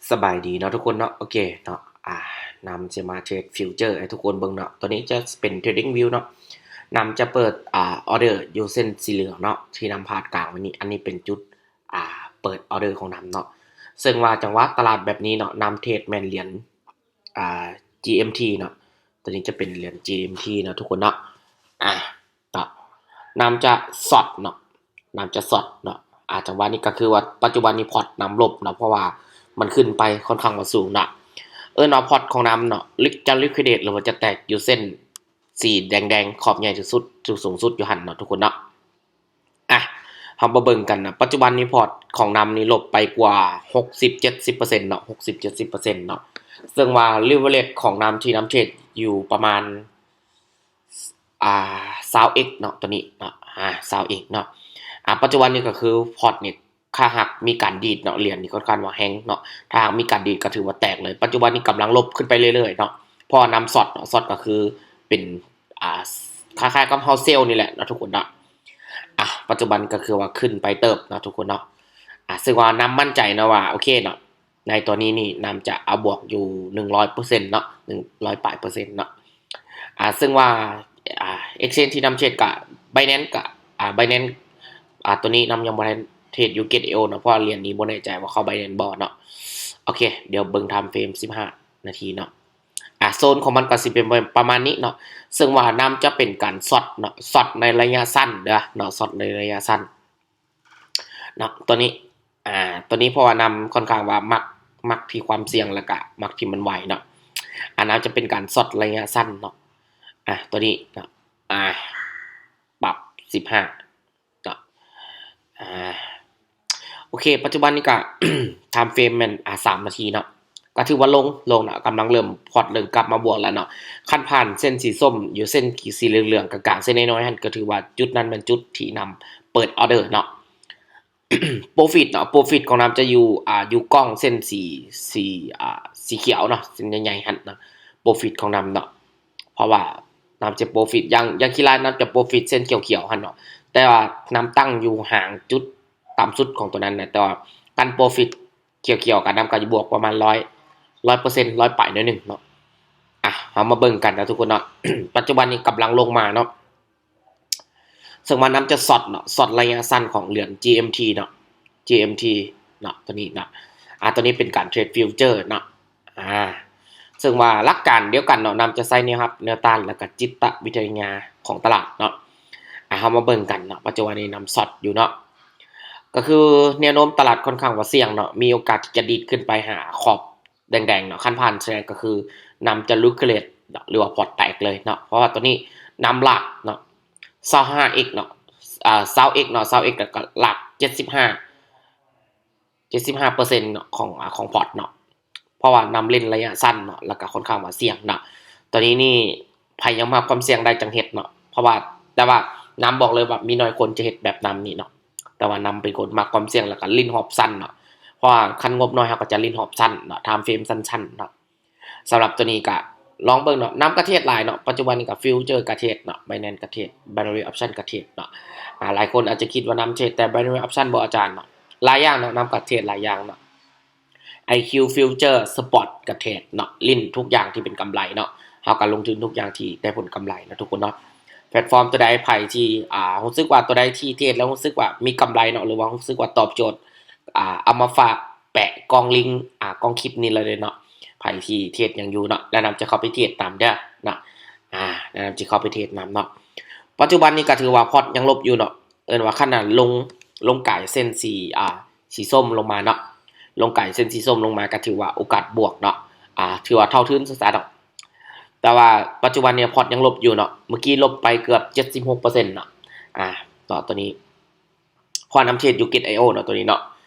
ສະບາຍດີເນາະທຸກຄົນເນາະ ໂອເຄເນາະ ອ່າ ນຳຈະມາເທຣດຟິວເຈີໃຫ້ທຸກຄົນເບິ່ງເນາະ ໂຕນີ້ຈະເປັນ Trading View ເນາະ ນຳຈະເປີດ ອ່າ ອອເດີຢູ່ເສັ້ນສີເຫຼືອງເນາະ ທີ່ນຳພາດກາງໄວ້ນີ້ ອັນນີ້ເປັນຈຸດ ອ່າ ເປີດອອເດີຂອງນຳເນາະ ເຊິ່ງວ່າຈັງຫວະຕະຫຼາດແບບນີ້ເນາະ ນຳເທຣດແມ່ນຫຼຽນ ອ່າ GMT ເນາະ ໂຕນີ້ຈະເປັນຫຼຽນ GMT ເນາະທຸກຄົນເນາະ ອ່າ ເນາະ ນຳຈະຊັອດເນາະ ນຳຈະຊັອດເນາະ ອ່າ ຈັງຫວະນີ້ກໍຄືວ່າປັດຈຸບັນນີ້ພອດນຳລົບເນາະ ເພາະວ່າມັນຂຶ້ນໄປຄ່ອນຂ້າງວ່າສູງເນາະ ເອີ້ນວ່າພອດຂອງນຳເນາະ ລິກ ຈະ liquidate ຫຼືວ່າຈະແຕກຢູ່ເສັ້ນສີແດງໆ ຂອບໃຫຍ່ທີ່ສຸດ ສູງສຸດຢູ່ຫັ້ນເນາະທຸກຄົນເນາະ ອ່ະ ເຮົາມາເບິ່ງກັນເນາະ ປັດຈຸບັນນີ້ພອດຂອງນຳນີ້ລົບໄປກວ່າຫົກສິບເຈັດສິບເປີເຊັນເນາະ ຫົກສິບເຈັດສິບເປີເຊັນເນາະ ເຊິ່ງວ່າ leverage ຂອງນຳທີ່ນຳເທຣດຢູ່ປະມານ ອ່າ ຊາວເອັກເນາະ ໂຕນີ້ເນາະ ອ່າ ຊາວເອັກເນາະ ອ່າ ປັດຈຸບັນນີ້ກໍຄືພອດນີ້ ຖ້າຫາກມີການດີດເນາະ ຫຼຽນນີ້ຂ້ອນຂ້າງວ່າແຮງເນາະ ຖ້າຫາກມີການດີດກໍຖືວ່າແຕກເລີຍ ປັດຈຸບັນນີ້ກຳລັງລົບຂຶ້ນໄປເລື້ອຍໆເນາະ ເພາະວ່ານຳຊັອດເນາະ ຊັອດກໍຄືເປັນ ອ່າ ຄ້າຍໆກັບເຮົາເຊວນີ້ແຫຼະເນາະທຸກຄົນເນາະ ອ່ະ ປັດຈຸບັນກໍຄືວ່າຂຶ້ນໄປເຕີບເນາະທຸກຄົນເນາະ ອ່າ ເຊິ່ງວ່ານຳໝັ້ນໃຈເນາະວ່າ ໂອເຄເນາະ ໃນຕອນນີ້ນີ້ນຳຈະເອົາບວກຢູ່ໜຶ່ງຮ້ອຍເປີເຊັນເນາະ ໜຶ່ງຮ້ອຍປາຍເປີເຊັນເນາະ ອ່າ ເຊິ່ງວ່າ ອ່າ exchange ທີ່ນຳເທຣດກະ Binance ກະ ອ່າ Binance ອ່າ ໂຕນີ້ນຳຍັງບໍ່ທັນເທຣດຢູ່ Gateway ເນາະ ເພາະວ່າຫຼຽນນີ້ບໍ່ແນ່ໃຈວ່າເຂົ້າ Binance ບໍ່ເນາະ ໂອເຄ ດຽວເບິ່ງ time frame ສິບຫ້ານາທີເນາະ ອ່າ ໂຊນຂອງມັນກໍຊິເປັນປະມານນີ້ເນາະ ເຊິ່ງວ່ານຳຈະເປັນການຊັອດເນາະ ຊັອດໃນໄລຍະສັ້ນເດີເນາະ ຊັອດໃນໄລຍະສັ້ນ ເນາະ ຕົວນີ້ ອ່າ ຕົວນີ້ເພາະວ່ານຳຂ້ອນຂ້າງວ່າມັກ ມັກທີ່ຄວາມສ່ຽງ ແລ້ວກະມັກທີ່ມັນໄວເນາະ ອັນນັ້ນຈະເປັນການຊັອດໄລຍະສັ້ນເນາະ ອ່າ ຕົວນີ້ເນາະ ອ່າ ປັບສິບຫ້າເນາະ ອ່າ ໂອເຄ ປັດຈຸບັນນີ້ກະ time frame ແມ່ນ ອ່າ ສາມນາທີເນາະ ກໍຖືວ່າລົງ ລົງເນາະ ກຳລັງເລີ່ມ ພອດເລີ່ມກັບມາບວກແລ້ວເນາະ ຄັນຜ່ານເສັ້ນສີສົ້ມ ຢູ່ເສັ້ນສີເຫຼືອງໆ ກາງໆ ເສັ້ນນ້ອຍໆຫັ້ນ ກໍຖືວ່າຈຸດນັ້ນແມ່ນຈຸດທີ່ນຳເປີດອອເດີເນາະ profit ເນາະ profit ຂອງນຳຈະຢູ່ ອ່າ ຢູ່ກ້ອງເສັ້ນສີ ສີ ອ່າ ສີຂຽວເນາະ ເສັ້ນໃຫຍ່ໆຫັ້ນເນາະ profit ຂອງນຳເນາະ ເພາະວ່ານຳຈະ profit ຢ່າງ ຢ່າງຂີ້ລ້າຍນຳຈະ profit ເສັ້ນຂຽວໆຫັ້ນເນາະ ແຕ່ວ່ານຳຕັ້ງຢູ່ຫາງຈຸດຕ່ຳສຸດຂອງຕົວນັ້ນນະ ແຕ່ວ່າຄັນ profit ຂຽວໆກັນນຳກໍຈະບວກປະມານຮ້ອຍ ຮ້ອຍເປີເຊັນ ຮ້ອຍປາຍໜ້ອຍໜຶ່ງເນາະ ອ່ະ ເຮົາມາເບິ່ງກັນນະທຸກຄົນເນາະ ປັດຈຸບັນນີ້ກຳລັງລົງມາເນາະ ເຊິ່ງວ່ານຳຈະຊັອດເນາະ ຊັອດໄລຍະສັ້ນຂອງຫຼຽນ GMT ເນາະ GMT ເນາະ ຕົວນີ້ເນາະ ອ່າ ຕົວນີ້ເປັນການເທຣດຟິວເຈີເນາະ ອ່າ ເຊິ່ງວ່າຫຼັກການດຽວກັນເນາະ ນຳຈະໃຊ້ແນວຮັບ ແນວຕ້ານ ແລ້ວກໍຈິດຕະວິທະຍາຂອງຕະຫຼາດເນາະ ອ່າ ເຮົາມາເບິ່ງກັນເນາະ ປັດຈຸບັນນີ້ນຳຊັອດຢູ່ເນາະ ກໍຄືແນວໂນ້ມຕະຫຼາດຂ້ອນຂ້າງວ່າສ່ຽງເນາະ ມີໂອກາດທີ່ຈະດີດຂຶ້ນໄປຫາຂອບ ແດງໆເນາະ ຄັນຜ່ານແສງກໍຄືນຳຈະ liquidate ເນາະ ຫຼືວ່າພອດແຕກເລີຍເນາະ ເພາະວ່າຕົວນີ້ນຳຫຼັກເນາະ ຊາວຫ້າເອັກເນາະ ອ່າ ຊາວເອັກເນາະ ຊາວເອັກ ແລ້ວກໍຫຼັກເຈັດສິບຫ້າ ເຈັດສິບຫ້າເປີເຊັນເນາະ ຂອງ ອ່າ ຂອງພອດເນາະ ເພາະວ່ານຳຫຼິ້ນໄລຍະສັ້ນເນາະ ແລ້ວກໍຂ້ອນຂ້າງວ່າສ່ຽງເນາະ ຕົວນີ້ນີ້ໃຜຍັງມັກຄວາມສ່ຽງໄດ້ຈັ່ງເຮັດເນາະ ເພາະວ່າ ແຕ່ວ່ານຳບອກເລີຍວ່າມີໜ້ອຍຄົນຈະເຮັດແບບນຳນີ້ເນາະ ແຕ່ວ່ານຳເປັນຄົນມັກຄວາມສ່ຽງ ແລ້ວກໍຫຼິ້ນຮອບສັ້ນເນາະ ເພາະວ່າຄັນງົບໜ້ອຍເຮົາກໍຈະຫຼິ້ນຮອບສັ້ນເນາະ time frame ສັ້ນໆເນາະ ສຳລັບຕົວນີ້ກະລອງເບິ່ງເນາະ ນຳກະເທຣດຫຼາຍເນາະ ປັດຈຸບັນນີ້ກະ future ກະເທຣດເນາະ Binance ກະເທຣດ Binary Option ກະເທຣດເນາະ ອ່າ ຫຼາຍຄົນອາດຈະຄິດວ່ານຳເທຣດແຕ່ Binary Option ບໍ່ອາຈານເນາະ ຫຼາຍຢ່າງເນາະ ນຳກະເທຣດຫຼາຍຢ່າງເນາະ IQ Future Spot ກະເທຣດເນາະ ຫຼິ້ນທຸກຢ່າງທີ່ເປັນກຳໄລເນາະ ເຮົາກະລົງທຶນທຸກຢ່າງທີ່ໄດ້ຜົນກຳໄລເນາະທຸກຄົນເນາະ ແພລດຟອມຕົວໃດ ໃຜທີ່ ອ່າ ຮູ້ສຶກວ່າຕົວໃດທີ່ເທຣດແລ້ວຮູ້ສຶກວ່າມີກຳໄລເນາະ ຫຼືວ່າຮູ້ສຶກວ່າຕອບໂຈດ ອ່າ ເອົາມາຝາກ ແປະກ່ອງລິງ ອ່າ ກ່ອງຄລິບນີ້ເລີຍເນາະ ໃຜທີ່ເທຣດຫຍັງຢູ່ເນາະ ແນະນຳຈະເຂົ້າໄປເທຣດນຳເດີເນາະ ອ່າ ແນະນຳຈະເຂົ້າໄປເທຣດນຳເນາະ ປັດຈຸບັນນີ້ກໍຖືວ່າພອດຍັງລົບຢູ່ເນາະ ເອີ້ນວ່າຂະໜາດລົງ ລົງກາຍເສັ້ນສີ ອ່າ ສີສົ້ມລົງມາເນາະ ລົງກາຍເສັ້ນສີສົ້ມລົງມາກໍຖືວ່າໂອກາດບວກເນາະ ອ່າ ຖືວ່າເທົ່າທຶນຊະເນາະ ແຕ່ວ່າປັດຈຸບັນນີ້ພອດຍັງລົບຢູ່ເນາະ ເມື່ອກີ້ລົບໄປເກືອບເຈັດສິບຫົກເປີເຊັນເນາະ ອ່າ ເນາະ ຕົວນີ້ ເພາະວ່ານຳເທຣດຢູ່ Gate.io ເນາະ ຕົວນີ້ເນາະ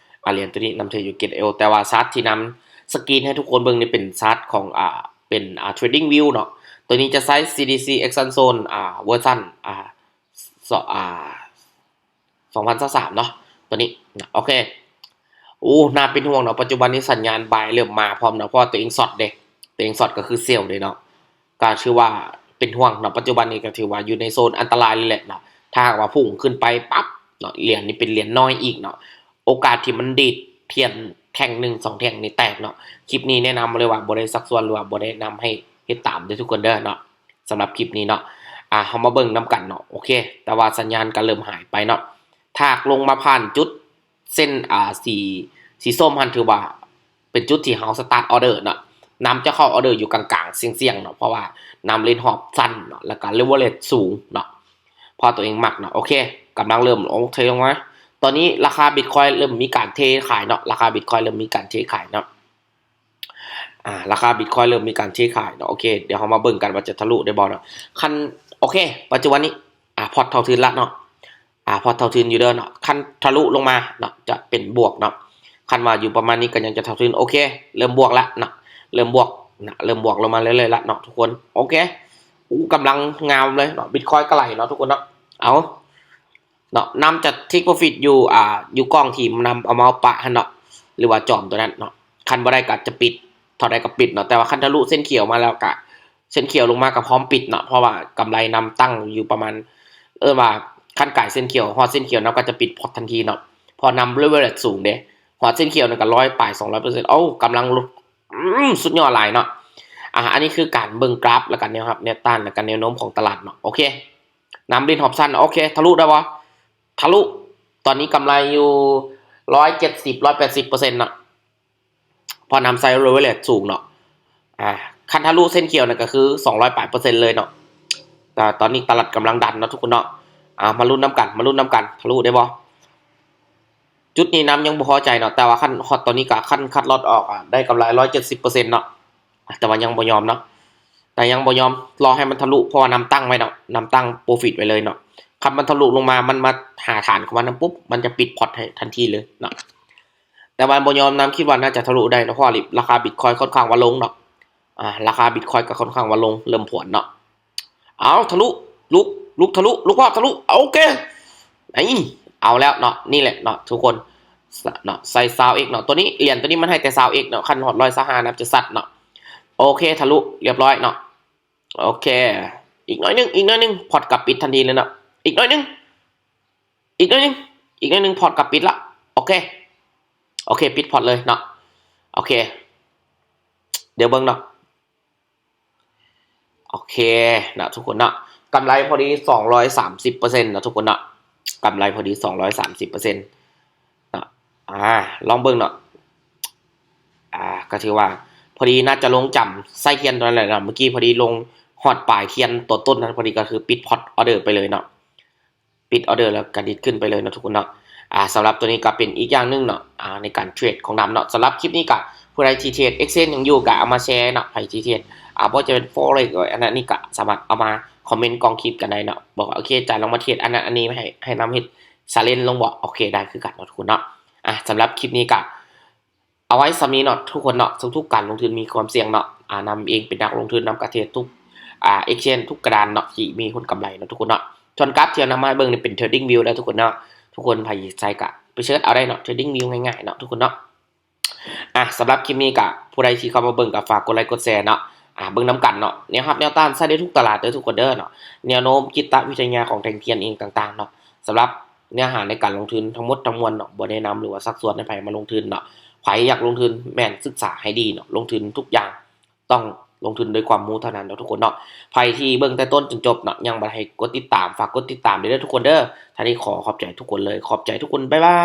ອາ ຫຼຽນຕົວນີ້ນຳເທຣດຢູ່ Gate.io ແຕ່ວ່າຊາດທີ່ນຳສະກຣີນໃຫ້ທຸກຄົນເບິ່ງນີ້ເປັນຊາດຂອງ ອ່າ ເປັນ ອ່າ Trading View ເນາະ ຕົວນີ້ຈະໃຊ້ CDC Extension ອ່າ ເວີຊັນ ອ່າ ສ- ອ່າ ສອງພັນຊາວສາມເນາະ ຕົວນີ້ ໂອເຄ ໂອ້ ໜ້າເປັນຫ່ວງເນາະ ປັດຈຸບັນນີ້ສັນຍານບາຍເລີ່ມມາພ້ອມເນາະ ເພາະວ່າຕົວເອງຊັອດເດ້ ຕົວເອງຊັອດກໍຄືເຊວເດ້ເນາະ ກໍຖືວ່າເປັນຫ່ວງເນາະ ປັດຈຸບັນນີ້ກໍຖືວ່າຢູ່ໃນໂຊນອັນຕະລາຍເລີຍແຫຼະເນາະ ຖ້າຫາກວ່າພຸ່ງຂຶ້ນໄປປັບເນາະ ຫຼຽນນີ້ເປັນຫຼຽນນ້ອຍອີກເນາະ ໂອກາດທີ່ມັນດີດທຽນແ ແທ່ງໜຶ່ງສອງແທ່ງນີ້ແຕກເນາະ. ຄລິບນີ້ແນະນຳເລີຍວ່າບໍ່ໄດ້ຊັກຊວນ ຫຼືວ່າບໍ່ແນະນຳໃຫ້ເຮັດຕາມເດີທຸກຄົນເດີເນາະ. ສຳລັບຄລິບນີ້ເນາະ ອ່າ ເຮົາມາເບິ່ງນຳກັນເນາະ. ໂອເຄ ແຕ່ວ່າສັນຍານກໍເລີ່ມຫາຍໄປເນາະ. ຖ້າຫາກລົງມາຜ່ານຈຸດເສັ້ນ ອ່າ ສີ ສີສົ້ມຫັ້ນ ຖືວ່າເປັນຈຸດທີ່ເຮົາສະຕາດອໍເດີເນາະ. ນຳຈະເຂົ້າອໍເດີຢູ່ກາງໆ ສ່ຽງໆເນາະ ເພາະວ່ານຳເລນຮອບສັ້ນເນາະ ແລ້ວກໍເລເວີເຣຈສູງເນາະ ເພາະຕົວເອງມັກເນາະ. ໂອເຄ ກຳລັງເລີ່ມລົງ ເທລົງມາ. ຕອນນີ້ລາຄາບິດຄອຍເລີ່ມມີການເທຂາຍເນາະ ລາຄາບິດຄອຍເລີ່ມມີການເທຂາຍເນາະ. ອ່າ ລາຄາບິດຄອຍເລີ່ມມີການເທຂາຍເນາະ. ໂອເຄ ດຽວເຮົາມາເບິ່ງກັນວ່າຈະທະລຸໄດ້ບໍ່ເນາະ. ຄັນ ໂອເຄ ປັດຈຸບັນນີ້ ອ່າ ພອດເທົ່າທຶນລະເນາະ ອ່າ ພອດເທົ່າທຶນຢູ່ເດີເນາະ. ຄັນທະລຸລົງມາເນາະ ຈະເປັນບວກເນາະ. ຄັນວ່າຢູ່ປະມານນີ້ກໍຍັງຈະເທົ່າທຶນ. ໂອເຄ ເລີ່ມບວກລະເນາະ ເລີ່ມບວກນະ ເລີ່ມບວກລົງມາເລື້ອຍໆລະເນາະທຸກຄົນ. ໂອເຄ ອູ້ ກຳລັງງາມເລີຍເນາະ ບິດຄອຍກໍໄຫຼເນາະທຸກຄົນເນາະ. ເອົາ ເນາະ ນຳຈະເທກໂປຣຟິດຢູ່ ອ່າ ຢູ່ກ້ອງທີ່ນຳເອົາເມົາປະຫັ້ນເນາະ ຫຼືວ່າຈອມຕົວນັ້ນເນາະ. ຄັນບໍ່ໄດ້ກໍຈະປິດ ເທົ່າໃດກໍປິດເນາະ. ແຕ່ວ່າຄັນທະລຸເສັ້ນຂຽວມາແລ້ວກໍ ເສັ້ນຂຽວລົງມາກໍພ້ອມປິດເນາະ ເພາະວ່າກຳໄລນຳຕັ້ງຢູ່ປະມານ ເອີ້ນວ່າຄັນກາຍເສັ້ນຂຽວ ຮອດເສັ້ນຂຽວນຳກໍຈະປິດພອດທັນທີເນາະ ເພາະນຳເລເວີເຣຈສູງເດ້. ຮອດເສັ້ນຂຽວນັ້ນກໍຮ້ອຍປາຍ ສອງຮ້ອຍເປີເຊັນ. ໂອ້ ກຳລັງລຸດ ອືມ ສຸດຍອດຫຼາຍເນາະ. ອ່າ ອັນນີ້ຄືການເບິ່ງກຣາຟ ແລ້ວກໍແນວຮັບແນວຕ້ານ ແລ້ວກໍແນວໂນ້ມຂອງຕະຫຼາດເນາະ. ໂອເຄ ນຳເລນຮອບສັ້ນ ໂອເຄ ທະລຸໄດ້ບໍ່? ທະລຸ ຕອນນີ້ກຳໄລຢູ່ຮ້ອຍເຈັດສິບ ຮ້ອຍແປດສິບເປີເຊັນເນາະ ເພາະນຳໃຊ້ເລເວີເຣຈສູງເນາະ. ອ່າ ຄັນທະລຸເສັ້ນຂຽວນັ້ນກໍຄືສອງຮ້ອຍປາຍເປີເຊັນເລີຍເນາະ. ແຕ່ຕອນນີ້ຕະຫຼາດກຳລັງດັນເນາະທຸກຄົນເນາະ. ອ່າ ມາລຸ້ນນຳກັນ ມາລຸ້ນນຳກັນ ທະລຸໄດ້ບໍ່? ຈຸດນີ້ນຳຍັງບໍ່ພໍໃຈເນາະ ແຕ່ວ່າຄັນຮອດຕອນນີ້ກໍ ຄັນຄັດລອດອອກ ອາ ໄດ້ກຳໄລຮ້ອຍເຈັດສິບເປີເຊັນເນາະ. ແຕ່ວ່າຍັງບໍ່ຍອມເນາະ ແຕ່ຍັງບໍ່ຍອມ ລໍໃຫ້ມັນທະລຸ ເພາະວ່ານຳຕັ້ງໄວ້ເນາະ ນຳຕັ້ງໂປຣຟິດໄວ້ເລີຍເນາະ. ຄັນມັນທະລຸລົງມາ ມັນມາຫາຖານຂອງມັນນັ້ນປຸບ ມັນຈະປິດພອດໃຫ້ທັນທີເລີຍເນາະ. ແຕ່ວ່າບໍ່ຍອມ ນຳຄິດວ່າໜ້າຈະທະລຸໄດ້ເນາະ ເພາະວ່າລາຄາບິດຄອຍຄ່ອນຂ້າງວ່າລົງເນາະ. ອ່າ ລາຄາບິດຄອຍກໍຄ່ອນຂ້າງວ່າລົງ ເລີ່ມຜວນເນາະ. ເອົາ ທະລຸ ລຸກ ລຸກທະລຸ ລຸກຮອບ ທະລຸ ໂອເຄ ນີ້ ເອົາແລ້ວເນາະ. ນີ້ແຫຼະເນາະທຸກຄົນ ເນາະ ໃສ່ຊາວເອັກເນາະ. ຕົວນີ້ ຫຼຽນຕົວນີ້ມັນໃຫ້ແຕ່ຊາວເອັກເນາະ ຄັນຮອດຮ້ອຍຊາວຫ້ານຳຈະຊັດເນາະ. ໂອເຄ ທະລຸລຽບຮ້ອຍເນາະ. ໂອເຄ ອີກໜ້ອຍໜຶ່ງ ອີກໜ້ອຍໜຶ່ງ ພອດກັບປິດທັນທີເລີຍເນາະ. ອີກໜ້ອຍໜຶ່ງ ອີກໜ້ອຍໜຶ່ງ ອີກໜ້ອຍໜຶ່ງ ພອດກັບປິດລະ. ໂອເຄ ໂອເຄ ປິດພອດເລີຍເນາະ. ໂອເຄ ດຽວເບິ່ງເນາະ. ໂອເຄເນາະທຸກຄົນເນາະ ກຳໄລພໍດີສອງຮ້ອຍສາມສິບເປີເຊັນເນາະທຸກຄົນເນາະ ກຳໄລພໍດີສອງຮ້ອຍສາມສິບເປີເຊັນເນາະ. ອ່າ ລອງເບິ່ງເນາະ. ອ່າ ກໍຖືວ່າພໍດີໜ້າຈະລົງຈຳໃສ່ທຽນຕົວນັ້ນແຫຼະເນາະ ເມື່ອກີ້ພໍດີລົງຮອດປາຍທຽນຕົວຕົ້ນນັ້ນ ພໍດີກໍຄືປິດພອດອໍເດີໄປເລີຍເນາະ. ປິດອໍເດີແລ້ວກະດີດຂຶ້ນໄປເລີຍເນາະທຸກຄົນເນາະ. ອ່າ ສຳລັບຕົວນີ້ກະເປັນອີກຢ່າງໜຶ່ງເນາະ ອ່າ ໃນການເທຣດຂອງດຳເນາະ. ສຳລັບຄລິບນີ້ກະ ຜູ້ໃດທີ່ເທຣດເອັກເຊນຍັງຢູ່ກະເອົາມາແຊເນາະ ໃຜທີ່ເທຣດ ອ່າ ບໍ່ວ່າຈະເປັນຟໍເຣັກ ອັນນັ້ນນີ້ກະສາມາດເອົາມາຄອມເມັນກ້ອງຄລິບກັນໄດ້ເນາະ ບອກວ່າ ໂອເຄ ອາຈານລອງມາເທຣດອັນນັ້ນອັນນີ້ໃຫ້ ໃຫ້ນຳເຮັດຊາເລນລົງບໍ ໂອເຄ ໄດ້ຄືກັນເນາະທຸກຄົນເນາະ. ອ່າ ສຳລັບຄລິບນີ້ກະ ເອົາໄວ້ສ່ຳນີ້ເນາະທຸກຄົນເນາະ. ທຸກໆການລົງທຶນມີຄວາມສ່ຽງເນາະ ອາ ນຳເອງເປັນນັກລົງທຶນນຳກະເທດທຸກ ອ່າ ເອັກເຊນທຸກກະດານເນາະ ທີ່ມີຜົນກຳໄລເນາະທຸກຄົນເນາະ. ສ່ວນກຣາຟທີ່ເອົານຳມາໃຫ້ເບິ່ງນີ້ເປັນ Trading View ເດີທຸກຄົນເນາະ. ທຸກຄົນໃຜໃສ່ກະໄປເສີດເອົາໄດ້ເນາະ Trading View ງ່າຍໆເນາະທຸກຄົນເນາະ. ອ່າ ສຳລັບຄລິບນີ້ກະ ຜູ້ໃດທີ່ເຂົ້າມາເບິ່ງກະຝາກກົດໄລກົດແຊເນາະ ອ່າ ເບິ່ງນຳກັນເນາະ. ແນວຮັບແນວຕ້ານໃຊ້ໄດ້ທຸກຕະຫຼາດເດີທຸກຄົນເດີເນາະ. ແນວໂນ້ມຈິດຕະວິທະຍາຂອງແທ່ງທຽນເອງຕ່າງໆເນາະ. ສຳລັບ ເນື້ອຫາໃນການລົງທຶນທັງໝົດທັງມວນເນາະ ບໍ່ແນະນຳ ຫຼືວ່າຊັກຊວນໃຫ້ໃຜມາລົງທຶນເນາະ. ໃຜຢາກລົງທຶນແມ່ນສຶກສາໃຫ້ດີເນາະ ລົງທຶນທຸກຢ່າງຕ້ອງລົງທຶນດ້ວຍຄວາມຮູ້ເທົ່ານັ້ນເນາະທຸກຄົນເນາະ. ໃຜທີ່ເບິ່ງແຕ່ຕົ້ນຈົນຈົບເນາະ ຍັງບໍ່ໄດ້ໃຫ້ກົດຕິດຕາມ ຝາກກົດຕິດຕາມເດີທຸກຄົນເດີ. ທາງນີ້ຂໍຂອບໃຈທຸກຄົນເລີຍ ຂອບໃຈທຸກຄົນ ບາຍບາຍ.